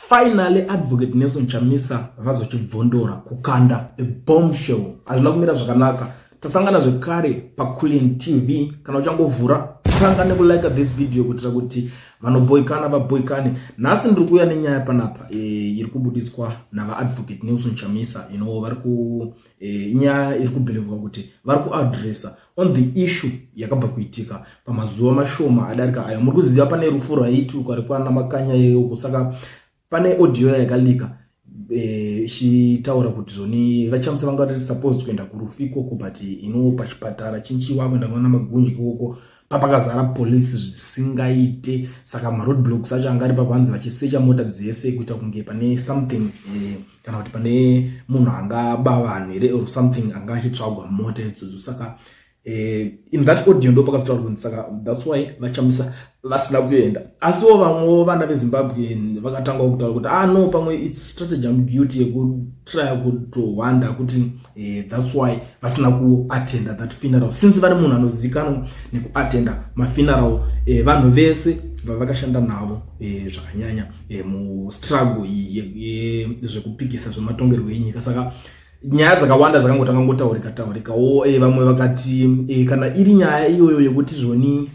Finally, Advocate Nelson Chamisa vazochibvondora kukanda a bombshell. Hazvina kumira zvakanaka. Tasangana zvekare paCulian TV. Kana uchangovhura, tanga nekulike this video kuitira kuti vanoboikana vaboikane. Nhasi ndiri kuuya nenyaya panapa iri kubudiswa navaAdvocate Nelson Chamisa. You know, vari ku inyaya iri kubhilivwa kuti vari kuadressa on the issue yakabva kuitika pamazuva mashoma adarika ayo. Muri kuziva pane rufu rwaituka rekwana Makanya yeuko, saka pane audio yakalika ichitaura kuti zvoni vaChamisa vanga vari supposed kuenda kurufu ikoko, but ino pachipatara chinchiwa kuenda kuona Magunji ikoko papakazara polisi zvisingaite. Saka maroad blocks acho anga ari papanzi vachisecha mota dzese kuita kunge pane something kana kuti pane munhu angaba vanhu here or something anga achitsvagwa mota idzodzo. Saka in that audio ndo pakazotaura kunzi saka that's why vaChamisa vasina kuenda. Asiwo vamwewo vana veZimbabwe vakatangawo kutaura kuti, ah no, pamwe its strategy ambiguity yekutrya kutohwanda kuti that's why vasina kuatenda that funeral, since vari munhu anozivikanwa nekuatenda mafuneral vanhu vese vavakashanda navo zvakanyanya mustruggle yezvekupikisa zvematongerwo enyika. Saka nyaya dzakawanda dzakangotanga ngotaurika taurikawo. Vamwe vakati kana iri nyaya iyoyo yekuti zvoni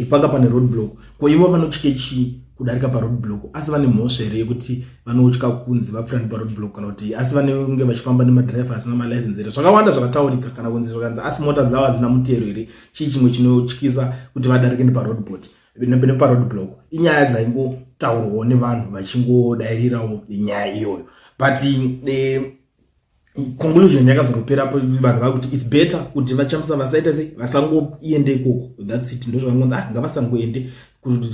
panga pane road block, ko ivo vanotye chii kudarika paroad block? Asi vane mhosva here yekuti vanotya kunzi vapfuura neparoad block, kana kuti asi vanenge vachifamba nemadhiraivha asina malicense here? Zvakawanda zvakataurika, kana kunzi zvakanzi asi mota dzavo hadzina mutero here? Chii chimwe chinotyisa kuti vadarike neparoad neparoad block? Inyaya dzaingotaurwawo nevanhu vachingodairirawo nyaya iyoyo, but conclusion yakazongopera vanhu vakuti its better kuti vaChamisa vasaita sei, vasangoende ikoko. That's it. Ndo zvakangonzi, ah, ngavasangoende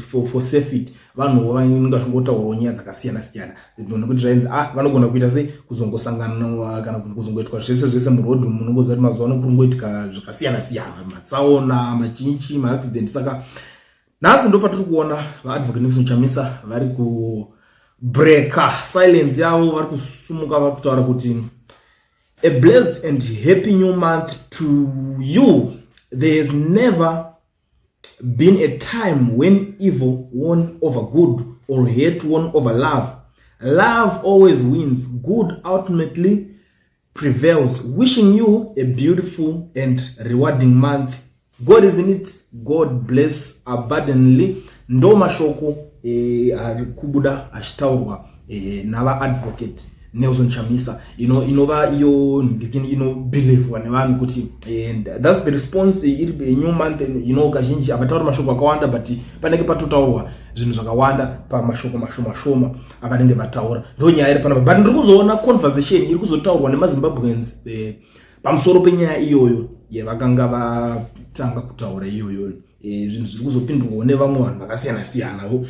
for safety. Vanhuwo vanenge vachingotaurawo nyaya dzakasiyana siyana nekuti zvainzi, ah, vanogona kuita sei, kuzongosangana kana kuzongoitwa zvese zvese murodhi. Munongoziva kuti mazuva ano kuringoitika zvakasiyana siyana, matsaona, machinchi, maaccident. Saka nhasi ndo patiri kuona vaAdvocate Nelson Chamisa vari kubreka silence yavo, vari kusumuka, vari kutaura kuti, "A blessed and happy new month to you. There has never been a time when evil won over good or hate won over love. Love always wins. Good ultimately prevails. Wishing you a beautiful and rewarding month. God is in it. God bless abundantly." Ndo mashoko ari kubuda achitaurwa navaAdvocate Nelson Chamisa. Inova iyo inobelievwa nevanhu kuti, and that's the response iri new month. Kazhinji havatauri mashoko akawanda, but panenge patotaurwa zvinhu zvakawanda pamashoko mashoma shoma avanenge vataura. Ndo nyaya iri panapa, but ndiri kuzoona conversation iri kuzotaurwa nemaZimbabweans pamusoro penyaya iyoyo yavakanga vatanga kutaura iyoyo. Zvinhu zviri kuzopindurwawo nevamwe vanhu vakasiyana siyanawo.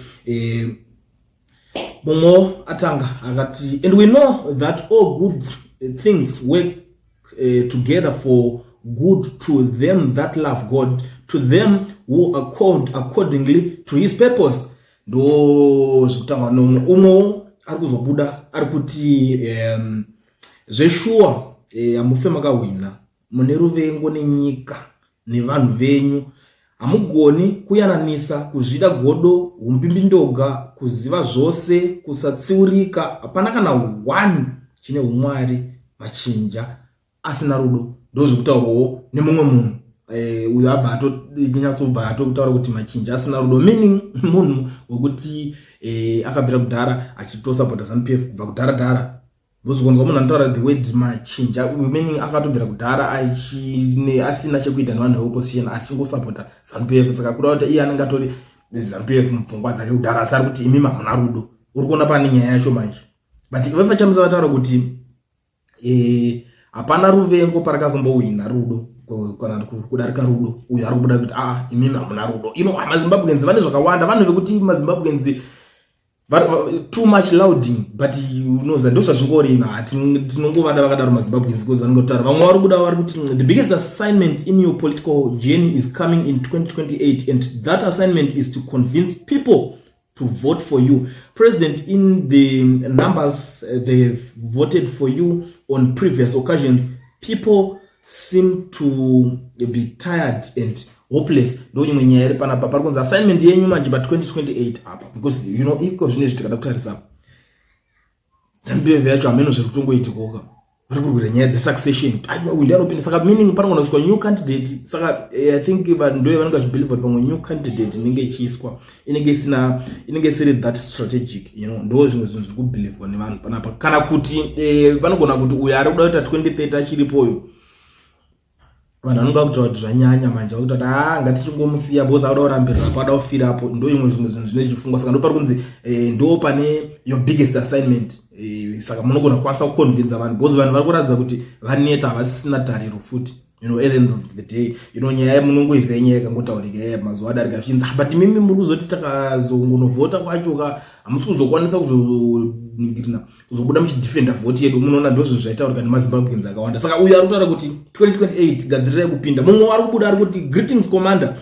Mumwewo atanga akati, "And we know that all good things work together for good to them that love God, to them who are called accordingly to his purpose." Ndo zvekutangwa nomwe. Umwewo ari kuzobuda ari kuti, "Zveshuwa hamufe makahwina. Mune ruvengo nenyika nevanhu venyu. Hamugoni kuyananisa kuzvida, godo, umbimbindoga, kuziva zvose, kusatsiurika. Hapana kana one chine umwari. Machinja asina rudo." Ndo zvekutaurwawo nemumwe munhu uyo abva atonyatsobva atotaura kuti machinja asina rudo, meaning munhu wekuti akabvira kudhara achitosapota ZANU PF kubva kudhara dhara. Uzikonzwa munhu anotaura the word machinja, meaning akatobvira kudhara asina chekuita nevanhu veopposition, achingosapota ZANU PF. Saka kuda kuti iye anenge atori ZANU PF mupfungwa dzake kudhara, asi ari kuti imi hamuna rudo. Uri kuona pane nyaya yacho manje. But vevaChamisa vataura kuti hapana ruvengo parakazombowina rudo kana kudarika rudo. Uyo ari kubuda kuti, aa, imimi hamuna rudo. Ino maZimbabweans vane zvakawanda, vanhu vekuti maZimbabweans too much louding, but unoza ndo zvazvingori. Tinongovada vakadaro maZimbabweans because vanongotaura. Vamwe vari kuda vari kuti, "The biggest assignment in your political journey is coming in 2028, and that assignment is to convince people to vote for you president. In the numbers they've voted for you on previous occasions, people seem to be tired and hopeless." Ndo imwe nyaya iri panapa pari kunzi assignment yenyu manje pa2028 apa, because iko zvinezvi tikada kutarisa ZANU PF yacho hameno zviri kutongoitikoka. Vari kurwira nyaya dzesuccession, aiwa, uyu ndianopinda. Saka meaning panogona kuiswa new candidate. Saka I think ndo vanenge vachibelieve kuti pamwe new candidate inenge ichiiswa inenge isina, inenge isiri that strategic. Ndo zvimwe zvinhu zviri kubelievwa nevanhu panapa. Kana kuti vanogona kuti uyu ari kuda kuita 2030 achiripoyo, vanhu vanonga kutaura kuti zvanyanya manje, vakuti kuti ha, ngatichingomusiya because akuda kurambirirapo, ada kufirapo. Ndo imwe zvimwe zvinhu zvine chifungwa. Saka ndo pari kunzi ndo pane your biggest assignment. Saka munogona kukwanisa kuconvinza vanhu because vanhu vari kuratidza kuti vaneta, havasisina tariro futi. At the end of the day, nyaya munongoiziva, inyaya yakangotaurika yaya mazuva adarika zvichinzi, "Ah, but mimi muri kuzoti takazongonovhota kwacho ka, hamusi kuzokwanisa kuzoningirina kuzobuda muchidefenda vhoti yedu." Munoona, ndo zvinhu zvaitaurika nemaZimbabweans akawanda. Saka uyu ari kutaura kuti 2028 gadzirirai kupinda. Mumwe ari kubuda ari kuti, "Greetings commander,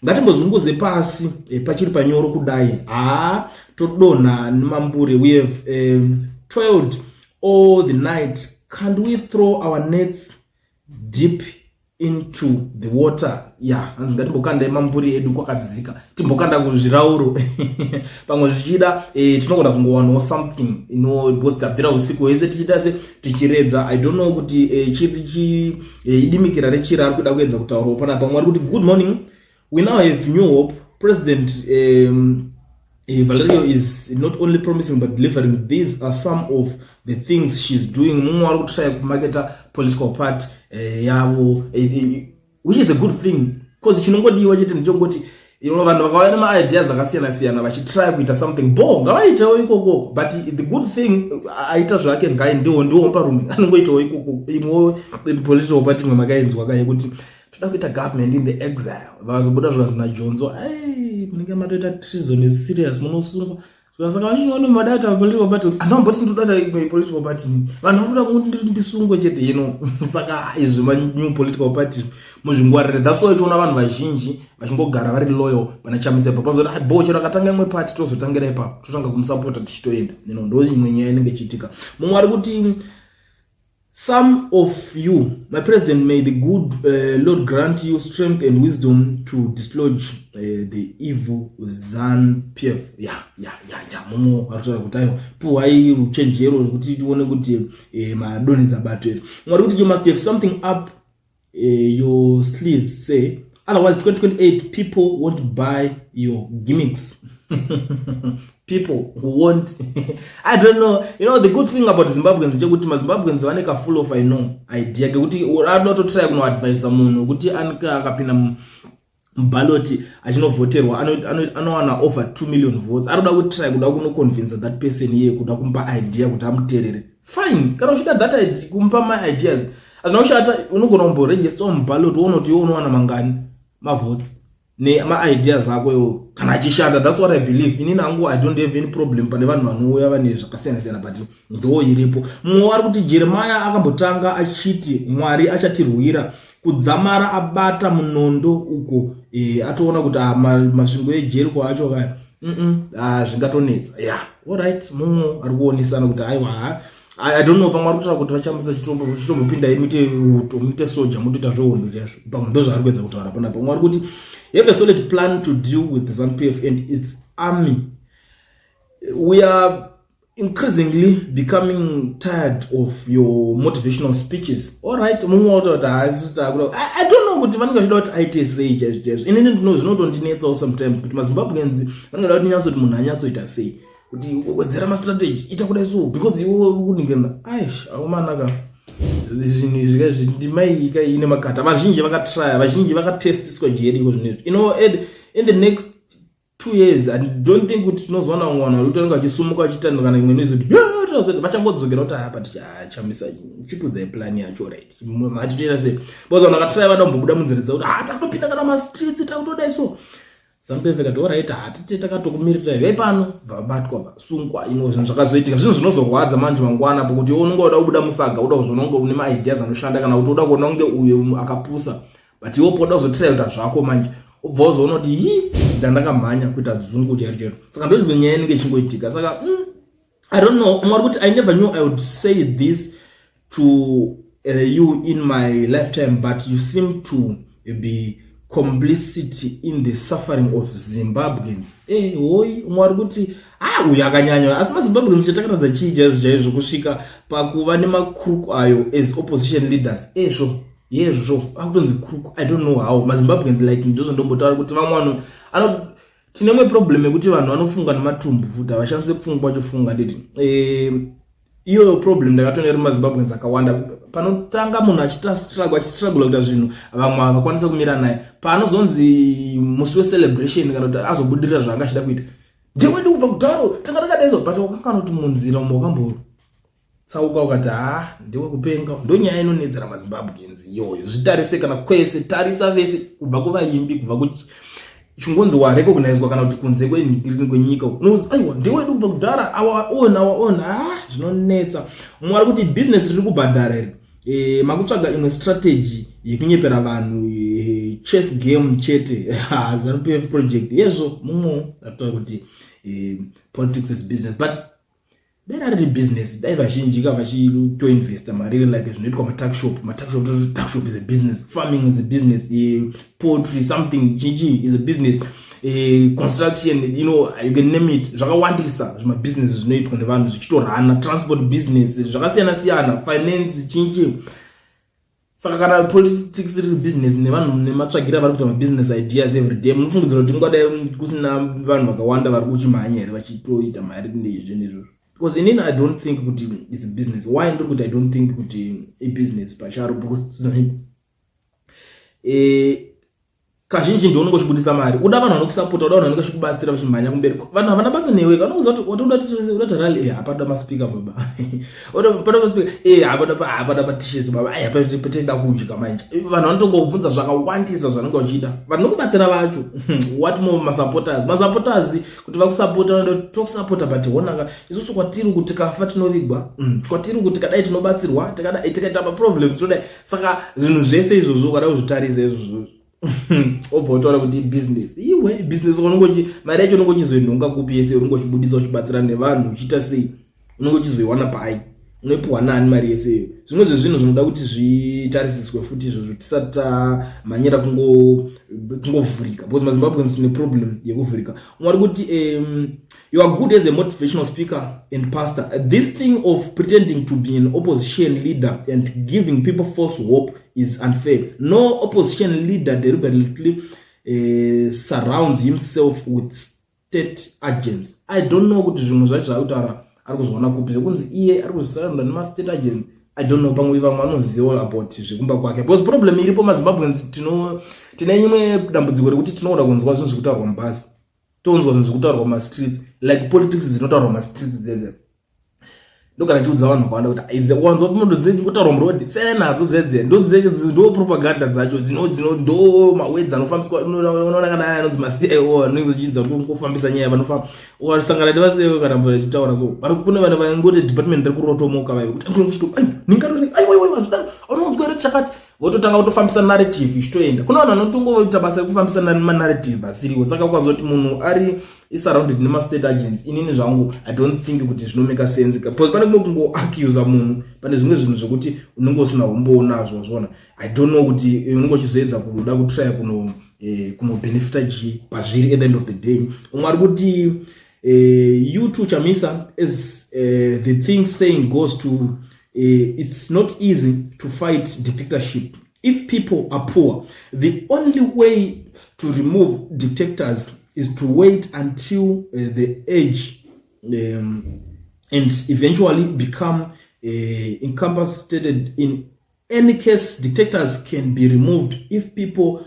ngatimbozunguze pasi pachiri panyoro kudai, haa, todonha nemambure. We have toiled all the night. Can't we throw our nets deep into the water?" Ya, hanzi ngatimbokandai mamburi edu kwakadzika, timbokanda kuzvirauro, pamwe zvichida tinogona kungowanawo something because tabvira usiku hwese tichiita se tichiredza. I don't know kuti idimikira rechira ari kuda kuedza kutaurawo panapa. Pamwe ari kuti, "Good morning, we now have new hope. President Valerio is not only promising but delivering. These are some of the things she's doing." Mumwe ari kutry kumarketa political party yavo, which is a good thing, because chinongodiwa chete ndechongoti vanhu vakauya nemaideas akasiyana siyana vachitry kuita something bo, ngavaitewo ikoko. But the good thing, aita zvake ngai ndiwo parume anongoitawo ikoko. Imwewo political party imwe makainzwa kai kuti toda kuita government in the exile, vazobuda zvikanzi naJonzo, ai, munenge matoita treason is serious, munosungwa. Saka vachiona madata political party, handamboti ndoda imwe political party, vanhu vakuda kuti ndisungwe chete. Saka izvi manew political party muzvingwarire. That's why uchiona vanhu vazhinji vachingogara vari loyal pana Chamisa ipapo, pazoti bo chero akatanga imwe party, tozotangira ipapo, totanga kumusapota tichitoenda. Ndo imwe nyaya inenge ichiitika. Mumwe ari kuti, "Some of you, my president, may the good Lord grant you strength and wisdom to dislodge the evil ZANU PF." Ya, mumwe ari kutaura kuti aiwa, puhwai ruchenjero rwekuti tione kuti madonhedza bato iri. Mumwe ari kuti, "You must have something up your sleeves, say, otherwise 2028 people won't buy your gimmicks." People who want, I don't know. The good thing about Zimbabweans chekuti maZimbabweans vane kafull of, I know, idea kekuti anoda kutotry kunoadvisa munhu kuti akapinda muballot achinovhoterwa anowana over 2 million votes. Ari kuda kutry kuda kunoconvince that person iye, kuda kumupa idea kuti amuteerere. Fine, kana uchida that idea, kumupa maideas hazvina kushata. Unogona kumboregister muballot, woona kuti iwe unowana mangani mavotes nemaideas ako iwo kana achishanda. That's what I believe. Inini hangu I don't have any problem pane vanhu vanouya vane zvakasiyana siyana, but ndo iripo. Mumwe ari kuti, "Jeremaya akambotanga achiti Mwari achatirwira kudzamara abata munondo uko atoona kuti ah, masvingo eJeriko acho kaya zvingatonetsa." Ya, alright, mumwe ari kuonesana kuti aiwa, ha, I don't know, pamwe ari kutaura kuti vaChamisa chitombopindai muite uto, muite soja, mutoita zvehondo chaizvo. Pamwe ndo zvaari kuedza kutaura panapa. Pamwe ari kuti, "Have a solid plan to deal with the ZANU PF and its army. We are increasingly becoming tired of your motivational speeches." Alright, mumwe wataura kuti haasi takuda. I don't know kuti vanenge vachida kuti aite sei chaizvo chaizvo. Inini zvinotondinetsawo sometimes kuti maZimbabweans vanenge vada kuti nyatsoti munhu anyatsoita sei, kuti wedzera mastrategy, ita kudai so, because iwe kuningirina aish akumanaka zvinhu izvi kaizvi ndimai ine makata. Vazhinji vakatrya, vazhinji vakatestiswa jeri iko zvinezvi. In the next 2 years, I don't think kuti tinozoona vamwe vanhu vari kuti vanenge vachisumuka vachiita kana imwe noizoti vachangodzokera kuti apa tichachamisa, chitudzai plan yacho, right, machitoita sei? Because vanhu vakatraya vada kumbobuda munzira dzavo kuti ha, takutopinda kana mastreets, takutodai so. ZANU PF kati, alright, hatite takatokumirirai vai pano, vabatwa, vasungwa. Ino zvinhu zvakazoitika, zvinhu zvinozorwadza manje mangwana pokuti iwe unonge uda kubuda musaga, uda kuzoona kunge une maideas anoshanda, kana kuti uda kuona kunge uyo akapusa, but iwe poda kuzotry kuita zvako manje, ubva wazoona kuti hi, ndandakamhanya kuita dzungu chairo chairo. Saka ndo zvimwe nyaya inenge ichingoitika. Saka I don't know. Mwari kuti, "I never knew I would say this to you in my lifetime, but you seem to be Complicity in the suffering of Zimbabweans. Hoi, umwe ari kuti, ah, uyu akanyanya, asi maZimbabweans chatakaratidza chii chaizvo chaizvo kusvika pakuva nemacrook ayo as opposition leaders? Ezvo yezvo akutonzi crook. I don't know how maZimbabweans, like, ndozvandombotaura kuti vamwe vanhu ano, tine imwe problem yekuti vanhu vanofunga nematumbu futi, havashandise pfungwa vachifunga, nditi iyoyo problem ndakatoona iri mumaZimbabweans akawanda. Panotanga munhu achiita struggle, achistruggle kuita zvinhu, vamwe havakwanisa kumira naye. Paanozonzi musi wecelebration kana kuti azobudirira zvaanga achida kuita, "Ndewedu kubva kudharo, tanga takadaizo," but wakakana kuti munzira umo wakambotsauka ukati, "Ha, ndewekupenga." Ndonyaya inonetsera maZimbabweans iyoyo. Zvitarise kana kwese, tarisa vese, kubva kuvaimbi, kubva ku chingonzi warecognizwa kana kuti kunze kwenyika, unozi, "Aiwa, ndewedu kubva kudhara, our own, our own." Ha, zvinonetsa. Mumwe ari kuti business riri kubhadhara iri. Makutsvaga imwe strategy yekunyepera vanhu, chess game chete, ZANU PF project yezvo. Mumwe ataura kuti politics is business, but dai rari business, dai vazhinji ka vachitoinvesta mariri, like zvinoitwa matuckshop. Matuckshop, tuckshop is a business, farming is a business, poultry, something chinchi is a business, construction, you can name it. Zvakawandisa zvimabusiness zvinoitwa nevanhu zvichitorana, transport business, zvakasiyana siyana, finance, chinchi. Saka kana politics riri business, nevanhu nematsvagira vari kuita mabusiness ideas every day, munofungidzira kuti kungadai kusina vanhu vakawanda vari kuchimhanya here vachitoita mari nezvo nezvozvo? Because inini I don't think kuti it's a business. Why ndiri kuti I don't think kuti ibusiness pacharo? Because kazhinji ndiwo uchibudisa mari, uda vanhu vanokusapota, uda vanhu vanenge vachikubatsira vachimhanya kumberi. Vanhu havana basa newe. Vanokuziva kuti watoda kuti rally, hapada maspeaker baba, pada maspeaker, hapada maT-shirts baba, ai patida kudya manje. Vanhu vanotongobvunza zvakawandisa zvanenge vachida. Vanhu nokubatsira vacho, what more masupporters? Masupporters kuti vakusapota, vanoda tokusapota, but honaka, isusu kwatiri kuti tikafa tinovigwa, kwatiri kuti tikadai tinobatsirwa, tikadai tikaita maproblems todai. Saka zvinhu zvese izvozvo ukada kuzvitarisa izvozvo, obva utaura kuti business. Iwe, business unongochi mari yacho unonge uchizoinhonga kupi yese? Unonge uchibudisa uchibatsira nevanhu, uchiita sei? Unonge uchizoiwana pai? Unoipiwa nani mari yese iyo? Zvimwe zvezvinhu zvinoda kuti zvitarisiswe futi izvozvo, tisati tamhanyira kungovhurika, because maZimbabweans tine problem yekuvhurika. Umwe ari kuti, "You are good as a motivational speaker and pastor. This thing of pretending to be an opposition leader and giving people false hope is unfair. No opposition leader deliberately surrounds himself with state agents." I don't know kuti zvimwe zvacho zvaakutaura ari kuzviona kupi, zvekunzi iye ari kuzvisurrounda nemastate agents. I don't know, pamwe vamwe vanoziva about zvekumba kwake, because problem iripo, maZimbabweans tine imwe dambudziko rekuti tinoda kunzwa zvinhu zvekutaurwa mubhazi, tonzwa zvinhu zvekutaurwa mumastreets, like politics dzinotaurwa mumastreets dzedze. Ndogara ndichiudza vanhu vakawanda kuti wanzwa kutaurwa muroad, siyana nadzo dzedze, ndo propaganda dzacho dzino ndo mawords anofambiswa. Unoona kana aya anonzi maCIO anenge achinza kungofambisa nyaya, vanofamba ukasangana nevaCIO kana mbo achitaura so, kune vanhu vanengoti department riri kurotomoka vai kuti ningaaiwaiwaiunonzwa here chakati, vototanga kutofambisa narrative ichitoenda. Kuna vanhu vanotongoita basa rekufambisa manarrative asiriwo. Saka ukazoti munhu ari isurrounded nemastate agents, inini zvangu I don't think kuti zvinomeka sense, because pane kumwe kungoaccusa munhu pane zvimwe zvinhu zvekuti unenge usina umbowo nazvo. Zvona I don't know kuti unenge uchizoedza kuda kutrya kunobenefita chii pazviri at the end of the day. Umwe ari kuti, "You too, Chamisa. As the thing saying goes to, it's not easy to fight dictatorship if people are poor. The only way to remove dictators is to wait until the age and eventually become incapacitated. In any case, dictators can be removed if people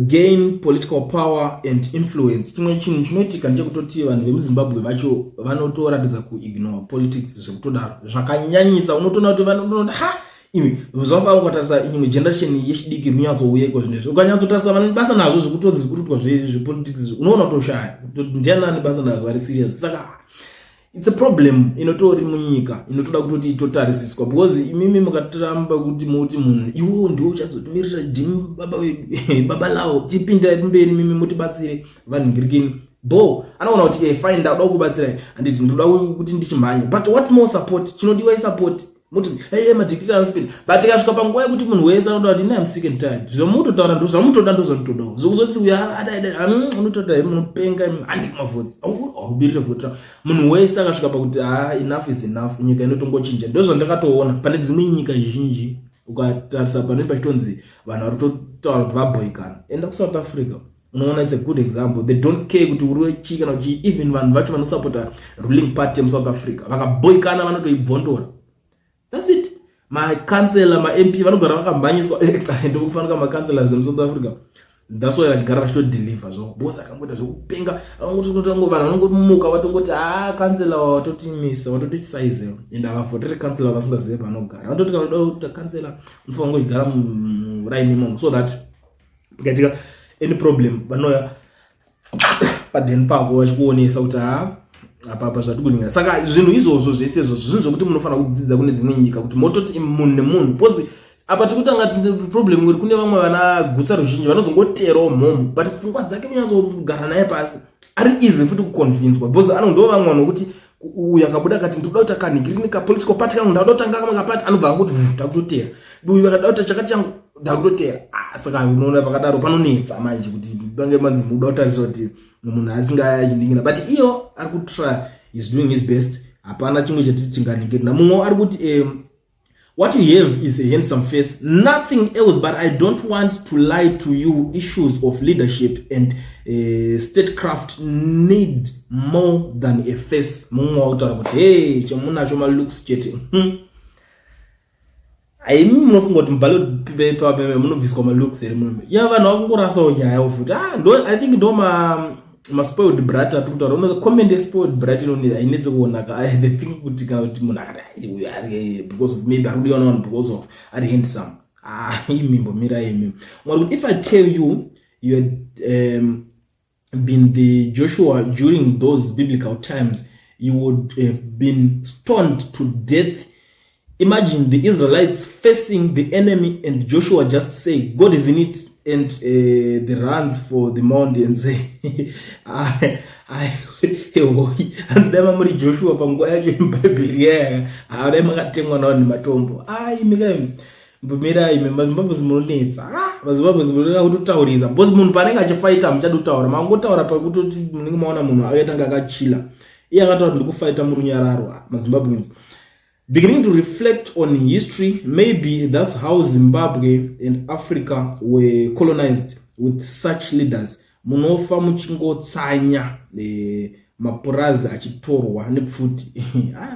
gain political power and influence." Chimwe chinhu chinoitika ndechekutoti vanhu vemuZimbabwe vacho vanotoratidza kuignore politics zvekutodaro zvakanyanyisa. Unotoona kuti vanoona, ha, imi zvafaa ukatarisa imwe generation yechidiki iri kunyatsouya iko zvinezvi, ukanyatsotarisa vane basa nazvo zvekutonzi zvikutoitwa zvepolitics, unoona kutoshaya kuti ndiani ane basa nazvo ari serious. Saka it's a problem inotori munyika, inotoda kutoti itotarisiswa, because imimi mukatiramba kuti muti munhu iwo ndiwo uchazotimirira, ndimi baba vedu, baba lawo, chipindai mberi mimi mutibatsire vanhingirikini bo, anoona kuti fine, ndakuda kukubatsirai, handiti? Ndinoda kuti ndichimhanya, but what more support? Chinodiwa isupport. Muti hey, madictator anosipinda, but ikasvika panguva yekuti munhu wese anoda kuti I'm sick and tired, zvamutotaura ndo zvamutoda, ndo zvandotodawo. Zvekuzoti uya adaida unotoda munopenga, handi kumavhoti, haubirire vhoti. Munhu wese akasvika pakuti ha, enough is enough, nyika inotongochinja. Ndo zvandakatoona pane dzimwe nyika zhinji. Ukatarisa panenge pachitonzi vanhu vari kutotaura kuti vabhoikana, enda kuSouth Africa, unoona it's a good example. They don't care kuti uri wechii kana chii. Even vanhu vacho vanosapota ruling party yemuSouth Africa vakabhoikana, vanotoibvondora. That's it. Makansela, maMP vanogara vakamhanyiswa. Ndokufanika makanselas emuSouth Africa, that's why vachigara vachitodeliver zvo, because akangoita zvekupenga, vanhu vanongomuka vatongoti, "Ha, kansela watotimisa, watotisaize." And havavhoteri kansela vasingazive paanogara. Vanototi kana uda kuita kansela, unofanira kungochigara muraini imomo, so that pakaitika any problem, vanoya padheni pako vachikuonesa kuti, "Ha, apapa zvatikuningira." Saka zvinhu izvozvo zvese izvozvo zvinhu zvokuti munofanira kudzidza kune dzimwe nyika, kuti mototi munhu nemunhu, because apa tikutanga problem uri kune vamwe vana gutsa ruzhinji vanozongoterawo mhomo, but pfungwa dzake kunyatsogara naye pasi, ari easy futi kuconvinswa, because ano ndo vamwe vanhu vokuti uyu akabuda akati, "Ndikuda kuti akanhigirini kapolitical party kangu, ndakuda kutanga kamwe kapati," anobva angoti, "Ndakutotera." Uyu akada kuti chakati changu, ndakutotera. Ah, saka unoona pakadaro panonetsa manje kuti pange manzi muda kutarisa kuti munhu asingachindingira, but iyo ari kutry, is doing his best. Hapana chimwe chatiti tinganingirina. Mumwe ari kuti, "What you have is a handsome face, nothing else, but I don't want to lie to you. Issues of leadership and statecraft need more than a face." Mumwe wakutaura kuti, "Hey, chamunacho malooks chete." Haimi munofunga kuti muballot paper munobviswa malooks here? Munombe ya vanhu vakungorasawo nyaya futi. Ah, ndo I think ndo ma maspoiled brat atiri kutaura. Uno comment yespoiled brat inoni hainetse kuonaka. They think kuti kana kuti munhu akati uyu ari because of maybe ari kudiwa navanhu because of ari handsome. Ah, imi mbomira imi. Mwari kuti, "If I tell you you had been the Joshua during those biblical times, you would have been stoned to death. Imagine the Israelites facing the enemy and Joshua just say, 'God is in it,' and the runs for the mountains." Hanzi dai mamuri Joshua panguva yacho yemubhaibheri yaya, dai makatemwa nawo nematombo. Ai, mikai, mbomirai imi. MaZimbabwe munonetsa. MaZimbabwe munoda kutotaurisa, because munhu paanenge achifaita hamuchadi kutaura. Mangotaura pakutoti munenge maona munhu akaita nga akachila, iye akataura kuti, "Ndikufaita murunyararo." MaZimbabweans beginning to reflect on history, maybe that's how Zimbabwe and Africa were colonized with such leaders. Munofa muchingotsanya, mapurazi achitorwa nepfuti.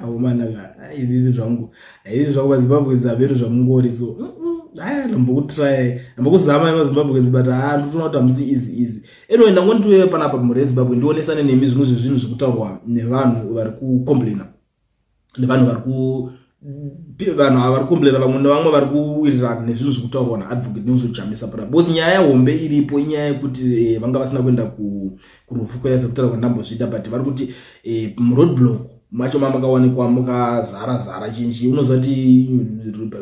Aomanaka, izvi zvangu, izvi zvangu, maZimbabweans haveri zvamungori. So aya ndambokutry, ndambokuzama, maZimbabweans, but ha, nditoona kuti hamusi easy easy. Anyway, ndangonditiuye panapa mhuri yeZimbabwe ndionesane nemi zvimwe zvezvinhu zvekutaurwa nevanhu vari kucomplaina, nevanhu vari ku vanhu ava vari kucomplaina, vamwe nevamwe vari kuwirirana nezvinhu zviri kutaurwa naAdvocate Nelson Chamisa pana, because nyaya hombe iripo inyaya yekuti vanga vasina kuenda kurufu kwaya kutaura kwandambozviita, but vari kuti muroadblock macho mamakawanikwa mukazara zara chinji. Unoziva kuti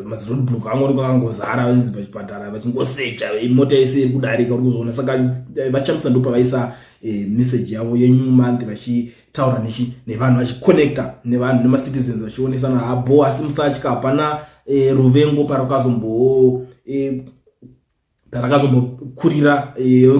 maziroadblock angoonekwa akangozara inzi pachipatara, vachingosecha mota yese iri kudarika, uri kuzoona. Saka vaChamisa ndo pavaisa message yavo yenew month, vachitaura nevanhu, vachiconnecta nevanhu, nemacitizens, vachionesana habo, asi musatya, hapana ruvengo parakazombo parakazombokurira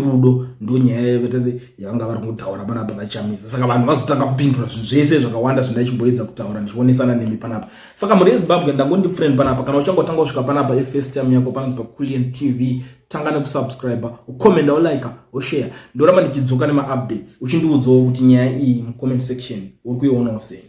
rudo. Ndo nyaya yatese yavanga vari kutaura panapa vaChamisa. Saka vanhu vazotanga kupindura zvinhu zvese zvakawanda zvandaichimboedza kutaura ndichionesana nemi panapa. Saka mhuri yeZimbabwe, ndangondifriend panapa. Kana uchangotanga kusvika panapa, ifirst time yako panonzi paCulian TV, tanga nekusubscribe, ukomenda, ulike, ushare. Ndoramba ndichidzoka nemaupdates, uchindiudzawo kuti nyaya iyi mucomment section uri kuionawo sei.